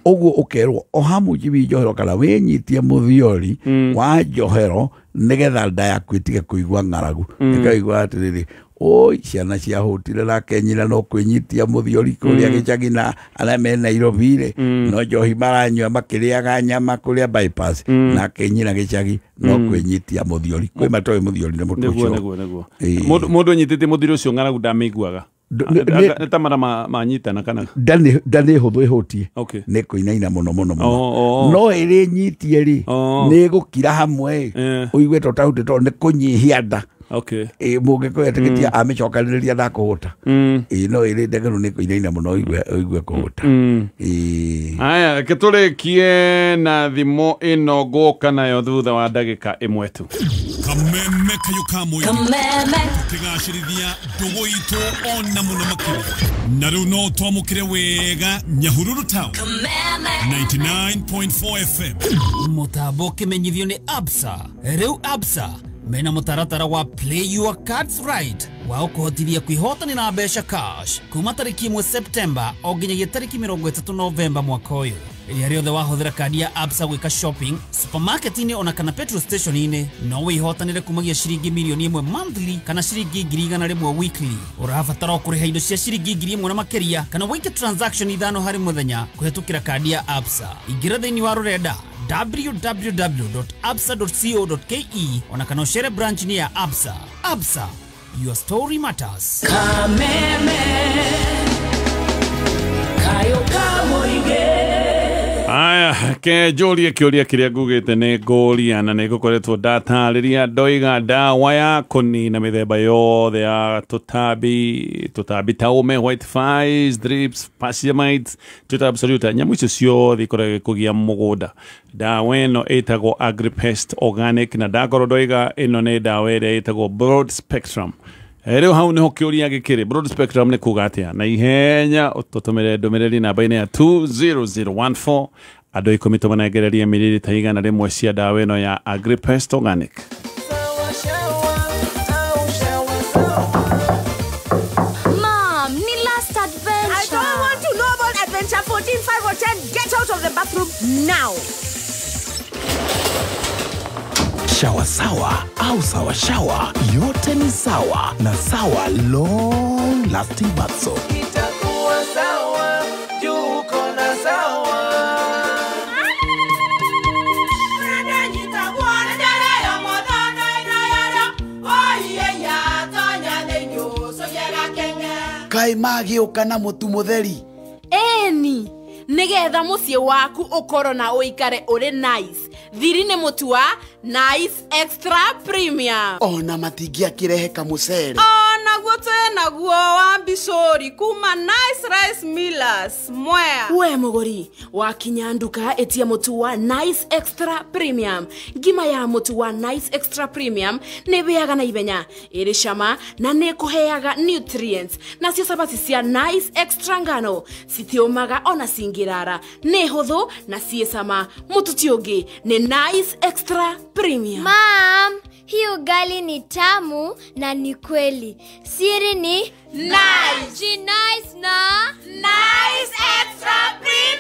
Ũguo ũkerwo oha mũcibi njohero kana wĩnyitie mũthiori wa njohero nĩgetha nda yaku ĩtige kũigua ng'aragu. Ĩkaigua atĩrĩrĩ, oi ciana ciahũtire nake nyina no kwĩnyitia mũthiori kũrĩa gĩcagi na arĩa me Nairobi rĩ no njohi maranyua makĩrĩaga nyama kũrĩa bypass, nake nyina gĩcagi no kwĩnyitia mũthiori. Kwĩ matoĩ mũthiori nĩ mũtũ ũcio. Nĩguo. Mũndũ anyitĩte mũthiori ũcio ng'aragu ndamĩiguaga. Nĩ ta mara manyitana kana nda nĩ hũthũ ĩhũtie, nĩ kũinaina mũno mũno mũno, no ĩrĩ nyitie rĩ nĩ gũkira hamwe ũigue ta ũtahutĩte tondũ nĩ kũnyihia nda. Mũngĩkũyũ etĩkĩtie amĩcokanĩrĩria ndakũhũta. No ĩrĩ ndegeru nĩ kũinaina mũno ũigue kũhũta. Aya, reke tũrĩkie na thimo ĩno ngũka nayo thutha wa ndagĩka ĩmwe tu. Kameme kayo ka mũingĩ tũkĩgacĩrithia ndũgũ itũ ona mũno makĩria. Na rĩu no twamũkĩre wega Nyahururu Town 99.4 FM. Mũtambo ũkĩmenyithio nĩ Absa. Rĩu Absa mena mũtaratara wa Play Your Cards Right wa ũkũhotithia kwĩhotanĩra mbeca cash kuma tarĩki 1 Septemba o nginyagia tarĩki 30 Novemba mwaka ũyũ. Rĩrĩa rĩothe wahũthĩra kandi ya Absa gwĩka shopping supermarket-inĩ ona kana petrol station-inĩ no wĩhotanĩre kumagia ciringi mirioni 1 monthly kana ciringi 100,000 weekly. Ũrabatara o kũrĩha indo cia ciringi 1,000 na makĩria kana wĩke transaction 5 harĩ mũthenya kũhetũkĩra kandi ya Absa. Ingĩra thĩinĩ wa rũrenda www.absa.co.ke ona kana ũcere branch ni ya Absa. Absa, your story matters. Kameme kayo kamuige. Aya, ke njũrie kĩũria kĩrĩa ngugĩte nĩ ngũria na nĩ ngũkoretwo ndatarĩria ndoiga ndawa ya kũnina mĩthemba yothe ya tũtambi ta ũme, white flies, drips, pasmites, tuta absoluta, nyamũ icio ciothe ikoragwo kũgia mũgũnda. Ndawa ĩno ĩtagwo Agripest Organic na ndakorwo ndoiga ĩno nĩ ndawa ĩrĩa ĩtagwo broad spectrum. Rĩu hau nĩho kĩũria gĩkĩrĩ, broad spectrum nĩ kuga atĩa? Na ihenya ũtũtũmĩre ndũmĩrĩri namba-inĩ ya 20014 andũ 10 tũmanengererie mililita 100 cia ndawa ĩno ya Agripest Organic. Mom, ni last adventure. I don't want to know about adventure 14, 5 or 10. Get out of the bathroom now. Shawa sawa au sawa shawa, yote ni sawa na Sawa long lasting bath soap. Itakuwa sawa, juu kona sawa. Kai magĩũka na mũtu mũtheri. Eni, nĩgetha mũciĩ waku ũkorwo na ũikare ũrĩ nice. Thiri nĩ mũtu wa Nice Extra Premium. Ona matingĩakĩrehe kamũcere. Onaguo twĩ naguo wa mbicũri kuma Nice Rice Millers Mwea. We mũgũri wakinya nduka ĩtia mũtu wa Nice Extra Premium. Ngima ya mũtu wa Nice Extra Premium nĩ ĩhĩaga na ihenya, ĩrĩ cama na nĩ ĩkũheaga nutrients. Nacio cabaci cia Nice Extra ngano citiũmaga ona cingĩrara, nĩ hũthũ na ciĩ cama. Mũtu ti ũngĩ nĩ Nice Extra Premium. Mom, hii ugali ni tamu na ni kweli. Siri ni Nice. Nice na Nice Extra Premium.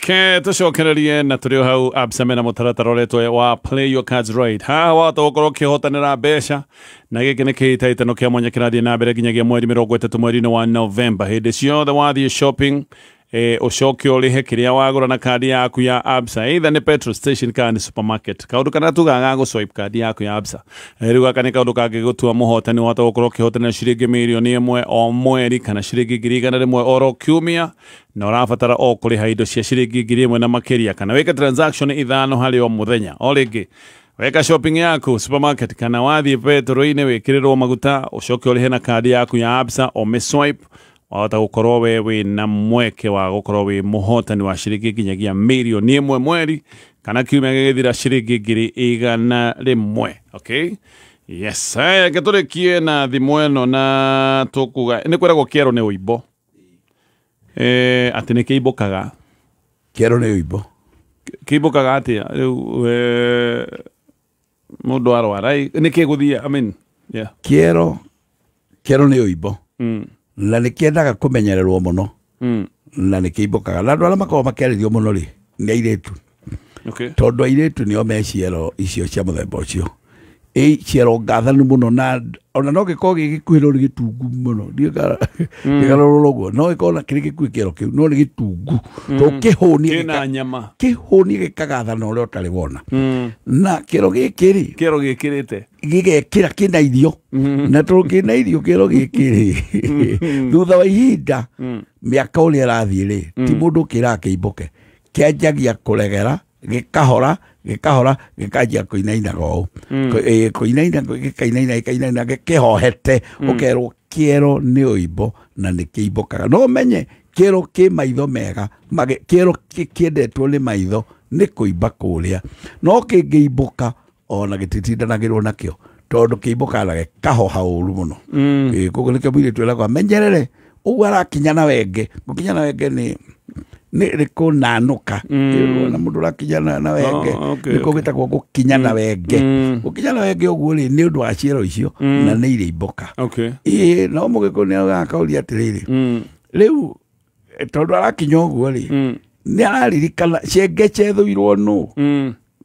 Ke tũcokererie na tũrĩ o hau Absa mena mũtaratara ũretwo wa Play Your Cards Right. Haha wahota gũkorwo ũkĩhotanĩra mbeca na gĩkĩ nĩ kĩhĩtahĩtano kĩa mwanya kĩrathiĩ na mbere nginyagia mweri 30 mweri-inĩ wa Novemba. Hĩndĩ ciothe wathiĩ shopping Ucoke ũrĩhe kĩrĩa wagũra na kandi yaku ya Absa, either nĩ petrol station kana nĩ supermarket. Kaũndũ kana tugaga gũ swipe kandi yaku ya Absa, rĩu gaka nĩ kaũndũ kangĩgũtua mũhotani, wahota gũkorwo ũkĩhotana ciringi 1,000,000 o mweri kana ciringi 100,000 oro kiumia, na ũrabatara o kũrĩha indo cia ciringi 1,000 na makĩria, kana wĩke transaction 5 harĩ o mũthenya. O rĩngĩ, weka shopping yaku supermarket kana wathiĩ petrol-inĩ wĩkĩrĩrwo maguta, ũcoke ũrĩhe na kandi yaku ya Absa o mĩ swipe, wahota gũkorwo we wĩna mweke wa gũkorwo wĩ mũhotani wa ciringi nginyagia 1,000,000 mweri kana kiumia gĩgĩthira ciringi 100,000. Okay, yes, reke tũrĩkie na thimũ ĩno na tũkuga nĩ kwĩragwo kĩero nĩ ũimbo, atĩ nĩ kĩimbũkaga. Kĩero nĩ ũimbo. Kĩimbũkaga atĩa rĩu? Mũndũ arwara nĩ kĩgũthiĩ, I mean, yeah. Kĩero nĩ ũimbo. Na nĩ kĩendaga kũmenyererwo mũno. Na nĩ kĩimbũkaga. Na andũ arĩa makoragwo makĩarĩrio mũno rĩ nĩ airĩtu. Okay. Tondũ airĩtu nĩo me ciero icio cia mũthemba ũcio. Ĩ ciero ngathanu mũno, na ona no gĩkorwo gĩ gĩkuhĩ no nĩ gĩtungu mũno. Ndikarorwo ũguo. No gĩkorwo na kĩrĩ gĩkuhĩ kĩero kĩu no nĩ gĩtungu. Tondũ kĩhũnie kĩna nyama. Kĩhũnie gĩkagathana ũrĩa ũtarĩ wona. Na kĩero gĩkĩ rĩ, kĩero gĩkĩrĩte gĩgekĩra kĩna irio. Na tondũ kĩna irio kĩero gĩkĩ rĩ, thutha wa ihinda mĩaka ũrĩa ĩrathiĩ rĩ, ti mũndũ ũkĩraga kĩimbũke. Kĩanjagia kũregera, gĩkahora, gĩkahora, gĩkanjia kũinainaga ũũ. Kũinaina, gĩkainaina, gĩkainaina, gĩkĩhohete, ũkerwo kĩero nĩ ũimbo na nĩ kĩimbũkaga. No ũmenye kĩero kĩ maitho mega, kĩero kĩendetwo nĩ maitho nĩ kũimba kũrĩa. No kĩngĩimbũka ona gĩtitindanagĩrwo nakĩo, tondũ kĩimbũkaga na gĩkahoha ũru mũno. Koguo nĩkĩo mũirĩtu eragwo amenyerere ũguo arakinya na wenge. Gũkinya na wenge nĩ kũnanũka. Na mũndũ ũrakinya na wenge nĩkuo gwĩtagwo gũkinya na wenge. Gũkinya na wenge ũguo rĩ, nĩ ũndũ wa ciero icio na nĩ irĩ imboka. Ĩĩ, no mũgĩkũyũ nĩ augaga akauria atĩrĩrĩ, rĩu tondũ arakinya ũguo rĩ, nĩ araririkana cengeca ĩthũirwo nũ.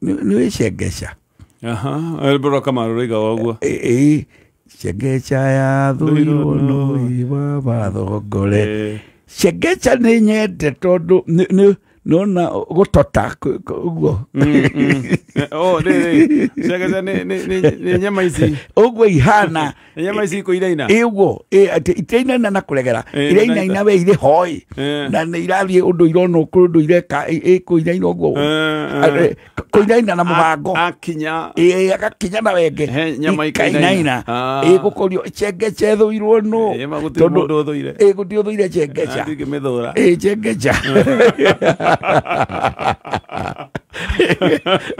Nĩ wĩ cengeca. Aha, Kamaru rĩigaga ũguo. Ĩĩ, cengeca yathũirwo nũ ibaba thongore. Cengeca nĩ nyende tondũ nona gũtota ũguo. Oh, nĩ cengeca nĩ nyama ici. Ũguo ihana. Nĩ nyama ici ikũinaina. Ĩ ũguo, atĩ itainaina na kũregera. Irainaina we irĩ hoi. Na nĩ irathiĩ ũndũ irona ũndũ ireka ĩkũinaina ũguo. Kũinaina na mũbango. Akinya. Ĩ agakinya na wenge. Nyama ikainaina. Ĩ gũkũrio cengeca ĩthũirwo nũ. Gũtirĩ mũndũ ũthũire. Ĩ gũtirĩ ũthũire cengeca. Ndingĩmĩthũra. Ĩ cengeca.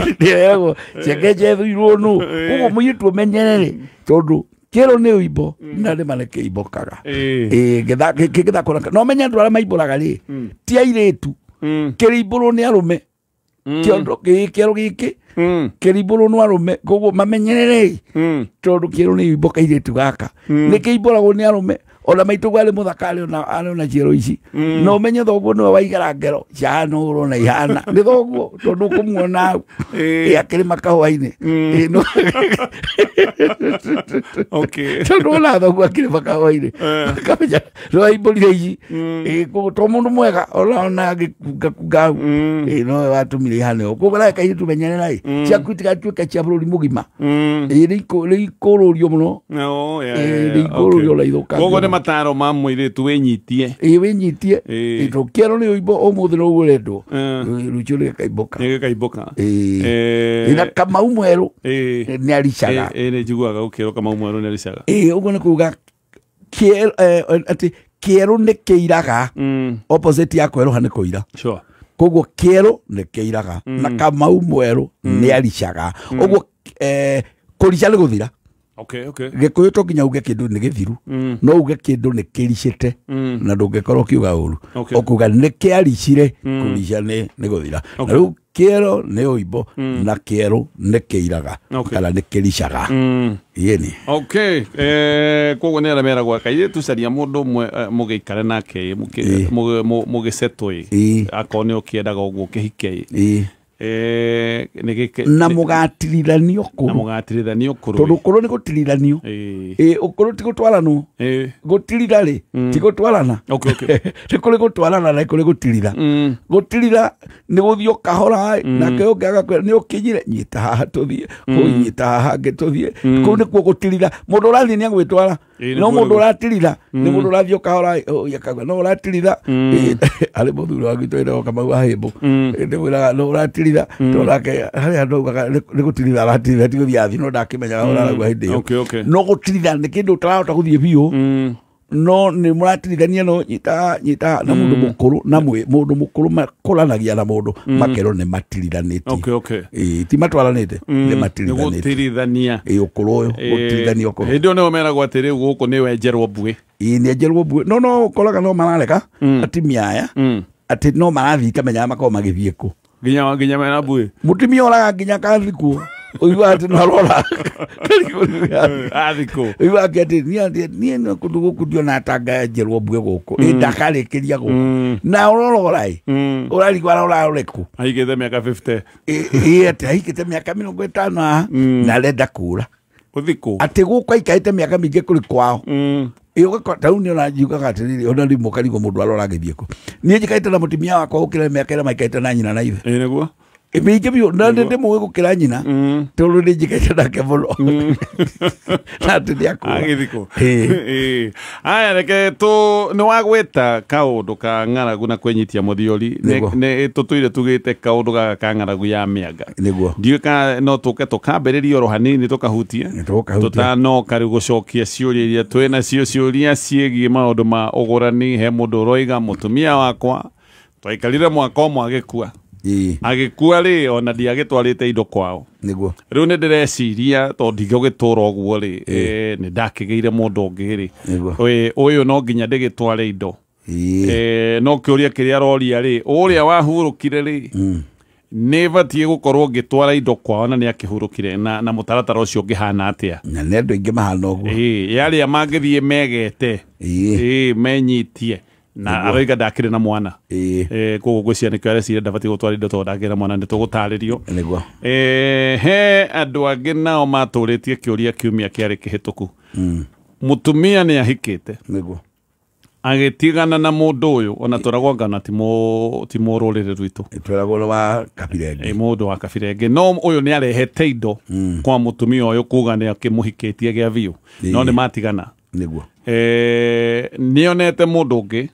Ndĩreragwo cengeca ĩthũirwo nũ. Koguo mũirĩtu ũmenyerere tondũ kĩero nĩ ũimbo na rĩma nĩ kĩimbũkaga. Kĩngĩthakwo no menye andũ arĩa maimbũraga rĩ ti airĩtu, kĩrĩimbũrwo nĩ arũme. Kĩero gĩkĩ kĩrĩimbũrwo nĩ arũme, koguo mamenyerere tondũ kĩero nĩ ũimbo kairĩtu gaka nĩ kĩimbũragwo nĩ arũme. Ona maitũ arĩ mũthaka arĩ ona ciero ici, na ũmenye thoguo nĩwe waigara ngero ciahana ũrona ihana nĩ thoguo tondũ ũkũmuona hau akĩrĩma kahũa-inĩ. Tondũ wona thoguo akĩrĩma kahũa-inĩ akamenya nĩwe waimbũrire ici. Koguo to mũndũ mwega ona agĩkungakunga hau nowe watũmire ihane ũguo. Koguo nawe kairĩtu menyerera ĩ ciaku itigatuĩke cia bũrũri mũgima. Nĩ ikũrũrio mũno. Nĩ ikũrũrio na ithũkangio. Nĩ mataro ma mũirĩtu wĩnyitie. Ĩ wĩnyitie. Tondũ kĩero nĩ ũimbo ũmũthĩ no ũrendwo, rũciũ nĩgĩkaimbũka. Nĩgĩkaimbũka. Na Kamau mwerũ nĩ aricaga. Ĩ nĩ njiguaga gũkĩrwo Kamau mwerũ nĩ aricaga. Ĩ ũguo nĩ kuga atĩ kĩero nĩ kĩiraga. Opposite ya kwerũha nĩ kũira. Sure. Koguo kĩero nĩ kĩiraga na Kamau mwerũ nĩ aricaga. Ũguo kũrica nĩ gũthira. Okay, okay. Gĩkũyũ to nginya uge kĩndũ nĩ gĩthiru, no uge kĩndũ nĩ kĩricĩte na ndũngĩkorwo ũkiuga ũru. Ũkuga nĩ kĩaricire, kũrica nĩ gũthira. Na rĩu kĩero nĩ ũimbo na kĩero nĩ kĩiraga kana nĩ kĩricaga. Ĩni. Okay, koguo nĩ arĩa meragwo kairĩtu caria mũndũ ũmwe mũgĩikare nake mũgĩcetwo ĩ, akorwo nĩ ũkĩendaga ũguo ũkĩhike ĩ. Na mũgatirithanio kũrũ. Na mũgatirithanio kũrũ. Tondũ kũrũ nĩ gũtirithanio. Ũkũrũ ti gũtwaranwo. Gũtirira rĩ ti gũtwarana. Okay. Nĩ kũrĩ gũtwarana na kũrĩ gũtirira. Gũtirira nĩ gũthiĩ o kahora nake ũngĩ agakwĩra nĩ ũkinyire nyita haha tũthiĩ, kũu nyita haha hangĩ tũthiĩ. Kũu nĩkuo gũtirira. Mũndũ ũrathiĩ nĩ agwĩtwara. No mũndũ ũratirira nĩ mũndũ ũrathiĩ o kahora akauga no ũratirira. Arĩ mũthuri wa gwitũ wĩtagwo Kamau wa Hĩmbũ. Ndĩmwĩraga no ũratirira tondũ nake harĩ andũ augaga nĩ gũtirira aratirira ti gũthiĩ athiĩ no ndakĩmenyaga ũrarauga hĩndĩ ĩyo. No gũtirira nĩ kĩndũ ũtarahota gũthiĩ biũ. No nĩ mũratirithania no nyita nyita na mũndũ mũkũrũ na mũndũ mũkũrũ makũranagia na mũndũ makerwo nĩ matiriranĩtie. Ti matwaranĩte nĩ matiriranĩtie. Gũtirithania. Ũkũrũ ũyũ gũtirithania ũkũrũ. Hĩndĩ ĩyo nĩo meragwo atĩ rĩu gũkũ nĩ wenjerwo mbuĩ. Nĩ enjerwo mbuĩ. No ũkoraga no marareka atumia aya atĩ no marathiĩ itamenyaga makoragwo magĩthiĩ kũ. Nginya mena mbuĩ. Mũtumia oraga nginya akathikwo. Ũiguaga atĩ no arora. Athikwo. Ũiguaga atĩ niĩ no kũndũ gũkũ ndionaga ta ngenjerwo mbuĩ gũkũ. Ndakarĩkĩria gũkũ. Na ũrorora ĩ. Ũrarigwo arora kũ. Ahikĩte mĩaka 50. Atĩ ahikĩte mĩaka 50 haha na arenda kũra. Gũthikwo. Atĩ gũkũ aikarĩte mĩaka mĩingĩ kũrĩ kwao. Ta rĩu niĩ ona njiugaga atĩrĩrĩ ona rĩmwe ũkarigwo mũndũ arora agĩthiĩ kũ. Niĩ njikarĩte na mũtumia wakwa gũkĩra mĩaka ĩrĩa maikarĩte na nyina na ithe. Nĩguo. Mĩingĩ biũ na nĩ ndĩmũĩ gũkĩra nyina tondũ nĩ njikarĩte nake mũno. Na atĩ nĩ akũra. Agĩthikwo. Aya reke nĩ wagwĩta kaũndũ ka ng'aragu na kwĩnyitia mũthiori. Nĩ tũtũire tugĩte kaũndũ gaka ka ng'aragu ya mĩanga. Nĩguo. Ndiũĩ kana no tũke tũkambĩrĩrie oro hanini tũkahutie. Tũtanoka rĩu gũcokia ciũria iria twĩ nacio ciũria ciĩgiĩ maũndũ ma ũgũrani. He mũndũ ũroiga mũtumia wakwa twaikarire mwaka ũmwe agĩkua. Agĩkua rĩ ona ndiagĩtwarĩte indo kwao. Nĩguo. Rĩu nĩ ndĩreciria tondũ ndingĩgĩtũra ũguo rĩ nĩ ndakĩgĩire mũndũ ũngĩ rĩ ũyũ no nginya ndĩgĩtware indo. No kĩũria kĩrĩa aroria rĩ ũrĩa wahurũkire rĩ nĩ batiĩ gũkorwo ngĩtwara indo kwao na nĩ akĩhurũkire na mũtaratara ũcio ũngĩhana atĩa. Na nĩ andũ aingĩ mahana ũguo. Arĩa mangĩthiĩ megete menyitie. Na aroiga ndakĩrĩ na mwana. Koguo ngwĩciria nĩkĩo areciria ndabatiĩ gũtwara indo tondũ ndakĩrĩ na mwana nĩ tũgũtarĩrio. Nĩguo. He andũ angĩ nao matũrĩtie kĩũria kiumia kĩarĩ kĩhĩtũku. Mũtumia nĩ ahikĩte. Nĩguo. Agĩtigana na mũndũ ũyũ ona tũragwo ngana ti mũrũrĩrĩ rwitũ. Tũragwo nĩ wa kabira ĩngĩ. Mũndũ wa kabira ĩngĩ. No ũyũ nĩ arehete indo kwa mũtumia ũyũ kuga nĩ akĩmũhikĩtie gĩa biũ. No nĩ matigana. Nĩguo. Nĩonete mũndũ ũngĩ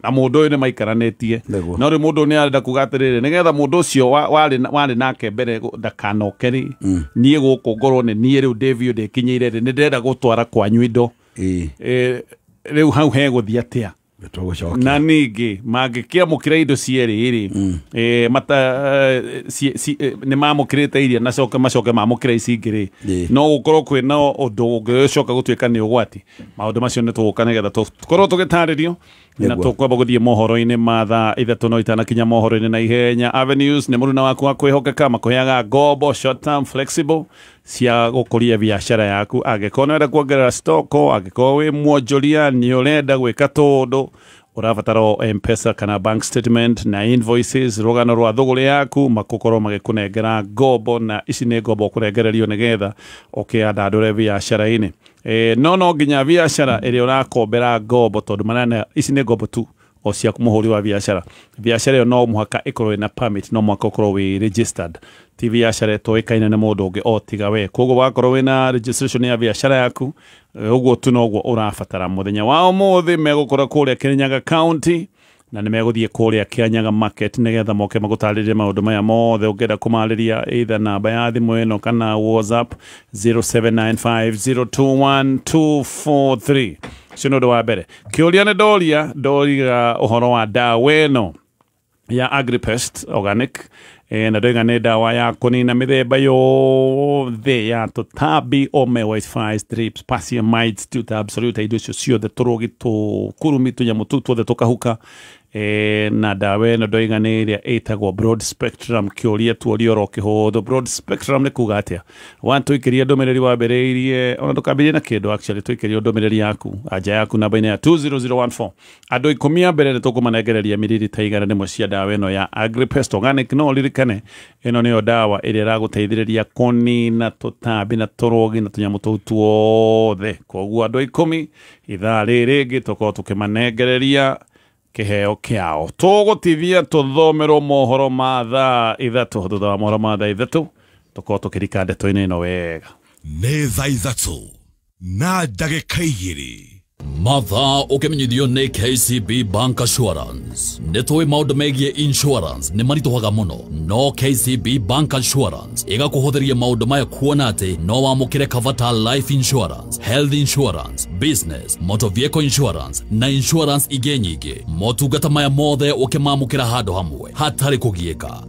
na mũndũ ũyũ nĩ maikaranĩtie. No rĩu mũndũ nĩ arenda kuga atĩrĩrĩ nĩgetha mũndũ ũcio warĩ nake mbere ndakanoke rĩ niĩ gũkũ ngorwo nĩ niĩ rĩu ndĩ biũ ndĩkinyĩire rĩ nĩ ndĩrenda gũtwara kwanyu indo. Rĩu hau hegũthiĩ atĩa? Na ningĩ mangĩkĩamũkĩra indo cierĩ rĩ nĩ mamũkĩrĩte iria na macoke mamũkĩra ici ingĩ rĩ no gũkorwo kwĩna ũndũ ũngĩcoka gũtuĩka nĩ ũgwati. Maũndũ macio nĩ tũgũka nĩgetha tũkorwo tũgĩtarĩrio na tũkwamba gũthiĩ mohoro-inĩ ma thaa 3 no itanakinya mohoro-inĩ na ihenya. Avenues nĩ mũruna waku wa kwĩhokeka makũheaga ngombo short term flexible cia gũkũria biacara yaku. Angĩkorwo nĩ ũrenda kuongerera stoko, angĩkorwo wĩ mwonjoria nĩ ũrenda gwĩka tũũndũ ũrabatara o M-Pesa kana bank statement na invoices rũgano rwa thũgũrĩ yaku makũkorwo magĩkũnengera ngombo na ici nĩ ngombo ũkũrengererio nĩgetha ũkĩandandũre biacara-inĩ. No nginya biacara ĩrĩa ũrakombera ngombo tondũ marana ici nĩ ngombo tu o cia mũhũri wa biacara. Biacara ĩyo no mũhaka ĩkorwo ĩna permit, no mũhaka ũkorwo wĩ registered. Ti biacara ĩtoĩkaine nĩ mũndũ ũngĩ o tiga we. Koguo wakorwo wĩna registration ya biacara yaku ũguo tu noguo ũrabatara. Mũthenya wa ũmũthĩ megũkorwo kũrĩa Kirinyaga County na nĩ megũthiĩ kũrĩa Kianyaga Market nĩgetha moke magũtarĩrie maũndũ maya mothe. Ũngĩenda kũmarĩria either namba ya thimũ ĩno kana WhatsApp 0795021243. Ũcio nĩ ũndũ wa mbere. Kĩũria nĩ ndoria ũhoro wa ndawa ĩno ya Agripest Organic na ndoiga nĩ ndawa ya kũnina mĩthemba yothe ya tũtambi, ome, white flies, thrips, passia mites, tuta absoluta, indo icio ciothe tũrũgi tũkurumi tũnyamũ tũu tuothe tũkahuka. Na ndawa ĩno ndoiga nĩ ĩrĩa ĩtagwo broad spectrum. Kĩũria tuorio oro kĩhũthũ, broad spectrum nĩ kuga atĩa? Watũikĩria ndũmĩrĩri wambĩrĩirie, ona ndũkambĩrĩrie na kĩndũ, actually tũikĩrie ndũmĩrĩri yaku, anja yaku namba-inĩ ya 20014. Andũ 10 a mbere nĩ tũkũmanengereria miririta 101 cia ndawa ĩno ya Agripest Organic. No ũririkane ĩno nĩyo ndawa ĩrĩa ĩragũteithĩrĩria kũnina tũtambi na tũrũgi na tũnyamũ tũu tuothe. Koguo andũ 10 ithaa rĩrĩ rĩngĩ tũkorwo tũkĩmanengereria kĩheo kĩao. Tũgũtithia tũthomerwo mohoro ma thaa 3. Thutha wa mohoro ma thaa 3 tũkorwo tũkĩrika ndeto-inĩ ĩno wega. Nĩ thaa 3:02. Mathaa ũkĩmenyithio nĩ KCB Bank Assurance. Nĩ tũĩ maũndũ megiĩ insurance nĩ maritũhaga mũno, no KCB Bank Assurance ĩgakũhũthĩria maũndũ maya kuona atĩ no wamũkĩre cover ta life insurance, health insurance, business, motor vehicle insurance na insurance ingĩ nyingĩ. Motungata maya mothe ũkĩmamũkĩra handũ hamwe hatarĩ kũgiĩka.